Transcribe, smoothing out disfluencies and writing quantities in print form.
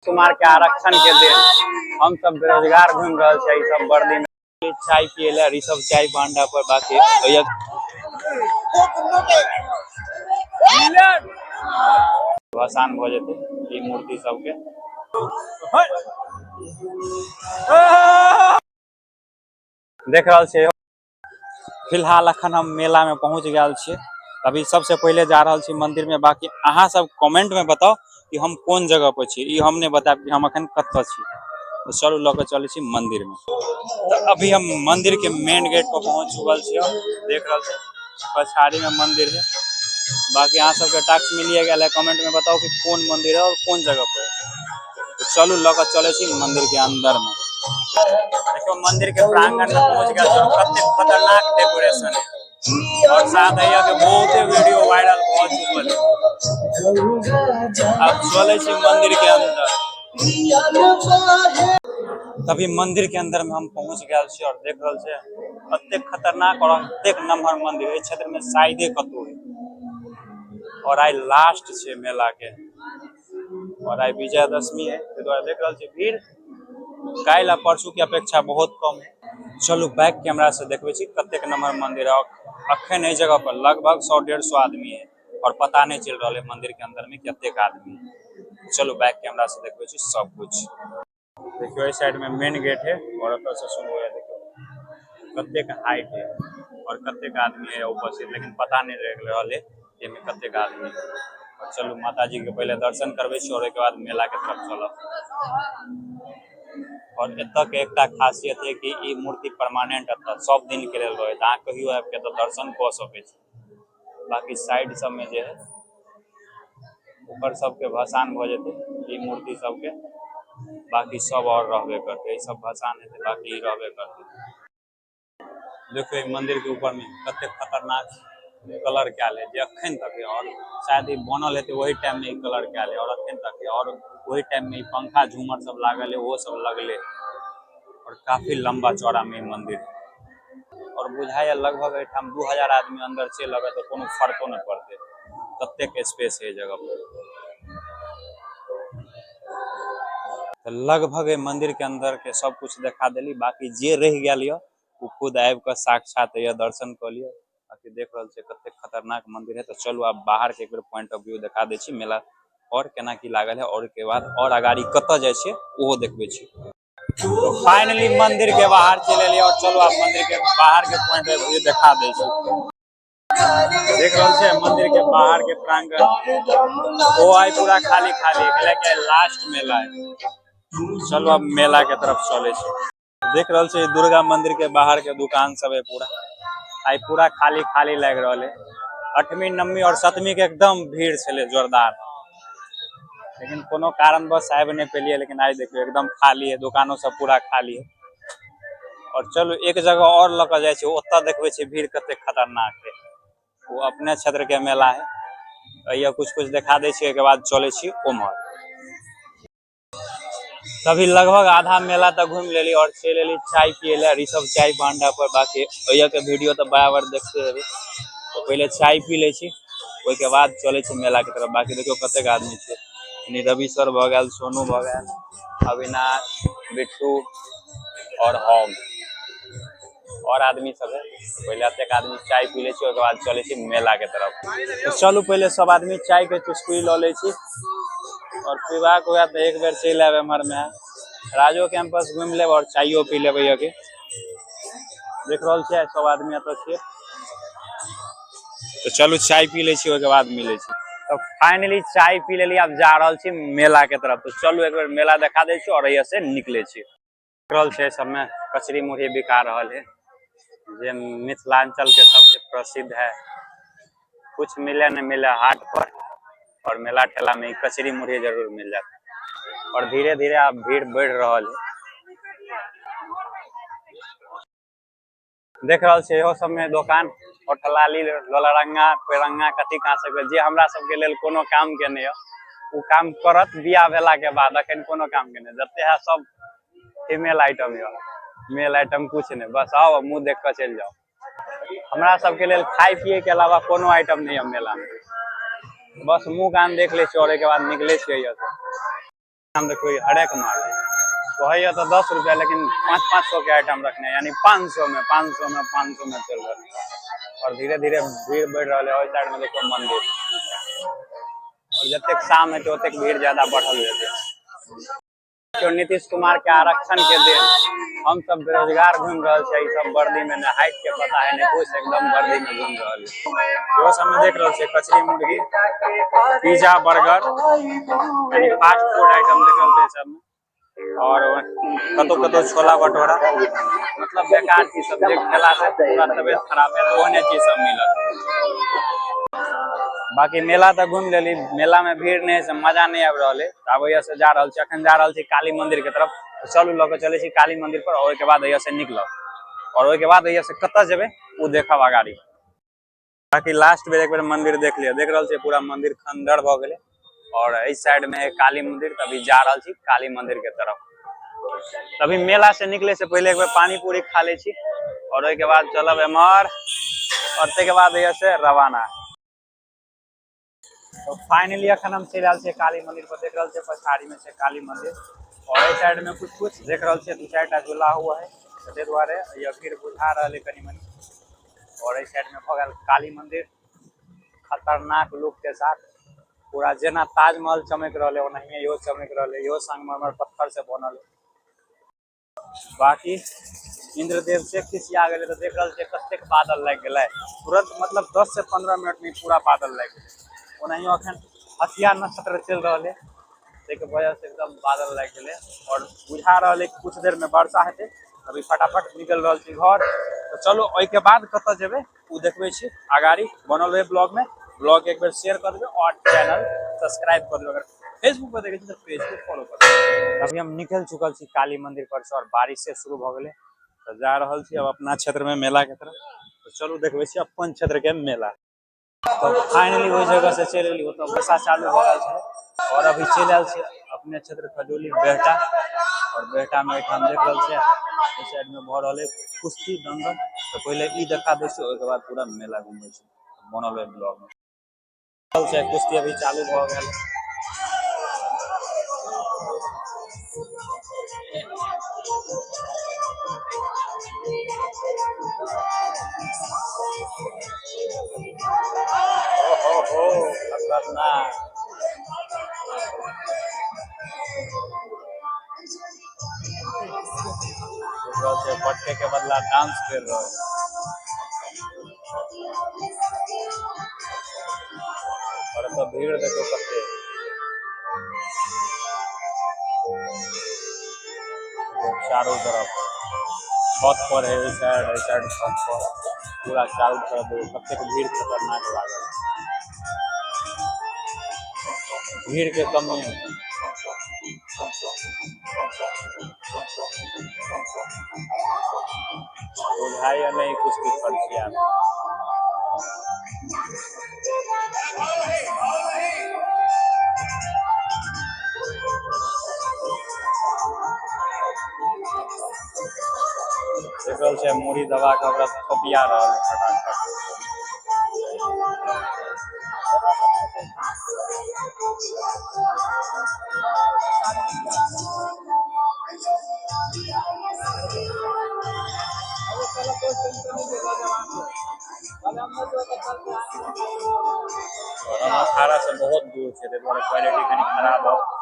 कुमार के आरक्षण के देन हम सब बेरोजगार घूम रहल छै, ई सब वर्दी में चाय पिए ले ई सब चाय बांडा पर। बाकी भैया आसान भ जेते ई मूर्ति सबके। देख रहल छियै, फिलहाल अखन हम मेला में पहुंच गेल छियै। अभी सबसे पहिले जा रहल छी मंदिर में। बाकी अहाँ सब कमेंट में बताओ कि हम कोन जगह पर छी, ई हम नहीं बतायब कि हम अखन कतऽ छी। तो चलू लऽ के चलै छी मंदिर में। तो अभी हम मंदिर के मेन गेट पर पहुंच चुकल छी। देख रहल छी पछाड़ी में मंदिर है। बाकी अहाँ सबके टास्क मिलिए गेल है, कमेंट में बताओ कि कोन मंदिर है और कोन जगह पर है। तो चलू लऽ के चलै छी मंदिर के अंदर में। देखियो मंदिर के प्रांगण में पहुंच गेल छी। कते खतरनाक डेकोरेशन है और साथ है के बहुते वीडियो वायरल भऽ चुकल है। अब चलै छी मंदिर के अंदर। तभी मंदिर के अंदर में हम पहुंच गेल छी और देख रहल छी कते खतरनाक और कतेक नमहर मंदिर एहि क्षेत्र में शायदे कतौ है। और आइ लास्ट छै मेला के और आइ विजयादशमी है, ताहि दुआरे देख रहल छी भीड़ काल्हि आ परसू के अपेक्षा बहुत कम है। चलू बैक कैमरा से देखबै छी कतेक नम्बर मंदिर है। और अखन एहि जगह पर लगभग 100-150 आदमी है और पता नहीं चल रहा है मंदिर के अंदर में कतेक आदमी है। चलू बैक कैमरा से देखबै छी सब कुछ। देखियो एहि साइड में मेन गेट है और ओतऽ से शुरू है। देखियो कतेक हाइट है और कतेक आदमी है उपस्थित, लेकिन पता नहीं रह रहल है एहिमे कतेक आदमी है। और चलू माता जी के पहले दर्शन करबै छी और ओहिके बाद मेला के तरफ चलब। और एतऽ के एकटा खासियत है कि ई मूर्ति परमानेंट एतऽ सब दिन के लेल रहै, अहाँ कहियो आबि के एतऽ दर्शन कऽ सकै छी। बाकी साइड सब में जे है ओकर सबके भसान भऽ जेतै ई मूर्ति सबके, बाकी सब और रहबे करतै। ई सब भसान हेतै, बाकी ई रहबे करतै। देखियो ई मंदिर के ऊपर में कते खतरनाक कलर कयल है जे अखन तक है। और शायद ई बनल हेतै वही टाइम में ई कलर कयल है और अखन तक है। और वही टाइम में ई पंखा झूमर सब लागल है, ओहो सब लगले है। और काफी लंबा चौड़ा में ई मंदिर है और बुझाइए लगभग एहिठाम 2000 आदमी अंदर चलि अबै तऽ कोनो फर्को नहि पड़तै, ततेक स्पेस है जगह पर। तऽ लगभग एहि मंदिर के अंदर के सब कुछ देखा देली। बाकी जे रहि गेल यऽ ओ खुद आबि कऽ साक्षात यऽ दर्शन कऽ लिअ। बाकी देख रहल छियै कतेक खतरनाक मंदिर है। तऽ चलू आब बाहर के एक बेर पॉइंट ऑफ व्यू देखा दै छी मेला और केना की लागल है और के बाद और अगाड़ी कतऽ जाइ छियै ओहो देखबै छी। तो फाइनली मंदिर के बाहर चलि एलियै और चलू आब मंदिर के बाहर के पॉइंट ऑफ व्यू देखा दै छी। देख रहल छियै मंदिर के बाहर के प्रांगण, ओ आइ पूरा खाली खाली है, कैलाकि आइ लास्ट मेला है। चलू आब मेला के तरफ चलै छी। देख रहल छियै दुर्गा मंदिर के बाहर के दुकान सब है, पूरा आइ पूरा खाली खाली लागि रहल है। 8वीं 9वीं और 7वीं के एकदम भीड़ छलै जोरदार, लेकिन कोनो कारणवश आबि नहि पेलियै। लेकिन आइ देखियौ एकदम खाली है, दुकानो सब पूरा खाली है। और चलू एक जगह और लऽ कऽ जाइ छी, ओतऽ देखबै छी भीड़ कते खतरनाक है। ओ अपने क्षेत्र के मेला है, अइया कुछ कुछ देखा दै छी, ओहिके बाद चलै छी उम्हर। तभी लगभग आधा मेला तक घूमि लेली और चलि एली चाय पिए ले ऋषभ चाय बांडा पर। बाकी ओहिया के वीडियो तऽ बराबर देखते हेबै। तऽ पहिले चाय पी लै छी, ओहिके बाद चलै छी मेला के तरफ। बाकी देखियौ कतेक आदमी छै। यानी रवि सर भऽ गेल, सोनू भऽ गेल, अविनाश, बिट्टू और हम और आदमी सब है। पहिले एतेक आदमी चाय पी लै छी, ओहिके बाद चलै छी मेला के तरफ। तऽ चलू पहिले सब आदमी चाय के चुस्की लऽ लै छी और पीबाक हुए तऽ एक बेर चलि आयब एम्हर में राजो कैंपस घुमि लेब और चाइयो पी लेबै। अभी देख रहल छियै सब आदमी एतऽ छियै। तऽ चलू चाय पी लै छी, ओहिके बाद मिलै छी। तऽ फाइनली चाय पी लेली, आब जा रहल छी मेला के तरफ। तऽ चलू एक बेर मेला देखा दै छी और एहिया से निकलै छी। रहल छै सबमे कचरी मुरही बिका रहल है, जे मिथिलांचल के सबसे प्रसिद्ध है। कुछ मिले न मिले हाट पर और मेला ठेला में कचरी मुरही जरूर मिल जाता। और धीरे धीरे आब भीड़ बढ़ रहल है। देख रहल छियै इहो सब में दोकान होठलाली लोलरंगा पेरंगा कथी कहाँ सबके, जे हमरा सबके लेल कोनो काम के नहि यऽ, ओ काम करत बियाह भेला के बाद, अखन कोनो काम के नहि। जते है सब फीमेल आइटम यऽ, मेल आइटम कुछ नहि। बस आउ मुँह देख कऽ चलि जाउ। हमरा सबके लेल खाय पिए के अलावा कोनो आइटम नहि यऽ मेला में। बस मुँह कान देख लै छियै और ओहिके बाद निकलै छियै एतऽ से। हम देखो हरेक माल कहैया तऽ 10 रुपया, लेकिन 5-5 सौ के आइटम रखने, यानी 500 में, 500 में, 500 में चल रहा है। और धीरे धीरे भीड़ बढ़ रहा है। ओहि साइड में देखो मंदिर, और जतेक शाम हेतै, ओतेक भीड़ ज्यादा बढ़ल जेतै। तो नीतीश कुमार के आरक्षण के दिन हम सब बेरोजगार घूम रहल छै, ई सब वर्दी में, ने हाइट के पता है ने कुछ, एकदम वर्दी में घूम रहल है। इहो सब में देख रहल छै कचरी मुर्गी, पिज्जा, बर्गर, यानी फास्ट फूड आइटम देख रहल छै सब में। और कतौ कतौ छोला भटूरा, मतलब बेकार चीज सब जे खेला से पूरा तबियत खराब है, ओहने चीज सब मिलत। बाकी मेला तऽ घूमि लेली, मेला में भीड़ नहि से मजा नहि आबि रहल है। तऽ आब एहिया से जा रहल छी, अखन जा रहल छी काली मंदिर के तरफ। तऽ चलू, लऽ के चलै छी काली मंदिर पर और ओहिके बाद एहिया से निकलब और ओहिके बाद एहिया से कतऽ जेबै, ओ देखब अगाड़ी। बाकी लास्ट बेर एक बेर मंदिर देख लिअ। देख रहल छियै, पूरा मंदिर खंडर भऽ गेलै और एहि साइड में है काली मंदिर। तऽ अभी जा रहल छी काली मंदिर के तरफ। अभी मेला से निकले से पहले एक बेर पानी पूरी खा लै छी और ओहिके बाद चलब एम्हर और ताहिके बाद एहिया से रवाना। तो फाइनली अखन हम चलि आयल छियै काली मंदिर पर। देख रहल छियै, पछाड़ी में छै काली मंदिर और एहि साइड में कुछ कुछ देख रहल छियै, दू चारि टा झूला हुआ है, तऽ ताहि दुआरे ये भीड़ बुझा रहल है कनि मनि। और एहि साइड में भऽ गेल काली मंदिर, खतरनाक लुक के साथ। पूरा जेना ताजमहल चमक रहल है, ओनाहिए इहो चमक रहल है। इहो संगमरमर पत्थर से बनल है। बाकी इंद्रदेव से खिसिया गेलै तऽ देख रहल छियै कतेक बादल लागि गेलै तुरंत, मतलब 10 से 15 मिनट में पूरा बादल लागि गेलै। ओनाहियो अखन हथिया नक्षत्र चलि रहल है, ताहिके वजह से एकदम बादल लागि गेलै और बुझा रहल है कि कुछ देर में वर्षा हेतै। अभी फटाफट निकलि रहल छी घर। तऽ चलू, ओहिके बाद कतऽ जेबै, ओ देखबै छी अगाड़ी। बनल रहे ब्लॉग में। ब्लॉग एक बेर शेयर कर देबै और चैनल सब्सक्राइब कर देबै। अगर फेसबुक पर देखै छी तऽ पेज के फॉलो कर देबै। अभी हम निकलि चुकल छी काली मंदिर पर से और बारिश से शुरू भऽ गेलै। तऽ जा रहल छी अब अपना क्षेत्र में मेला के तरफ। तऽ चलू, देखबै छी अपन क्षेत्र के मेला। तऽ फाइनली ओहि जगह से चलि एली, ओतऽ वर्षा चालू भऽ गेल छलै और अभी चलि आयल छी अपने क्षेत्र खजौली बेहटा। और बेहटा में एहिठाम देख रहल छियै, एहि साइड में भऽ रहल है कुश्ती दंगल। तऽ पहिले ई देखा दै छी, ओहिके बाद पूरा मेला घुमबै छी। बनल है ब्लॉग में छै। कुश्ती अभी चालू भऽ गेल। हो हो, खतरनाक। देख रहल छै, पटके के बदला डांस कर रहल है। और एतऽ भीड़ देखो कते। चारों तरफ छत पर है, एहि साइड, एहि साइड छत पर, पूरा चारों तरफ देखो कतेक भीड़ खतरनाक लागल। भीड़ के कमी है। बुझाइया नहीं कुछ भी खर्चिया। देख रहल छै, मूड़ी दबा के ओकरा थोपिया रहल है फटाफट। और हम अखाड़ा से बहुत दूर छै, ताहि दुआरे क्वालिटी कनि खराब है।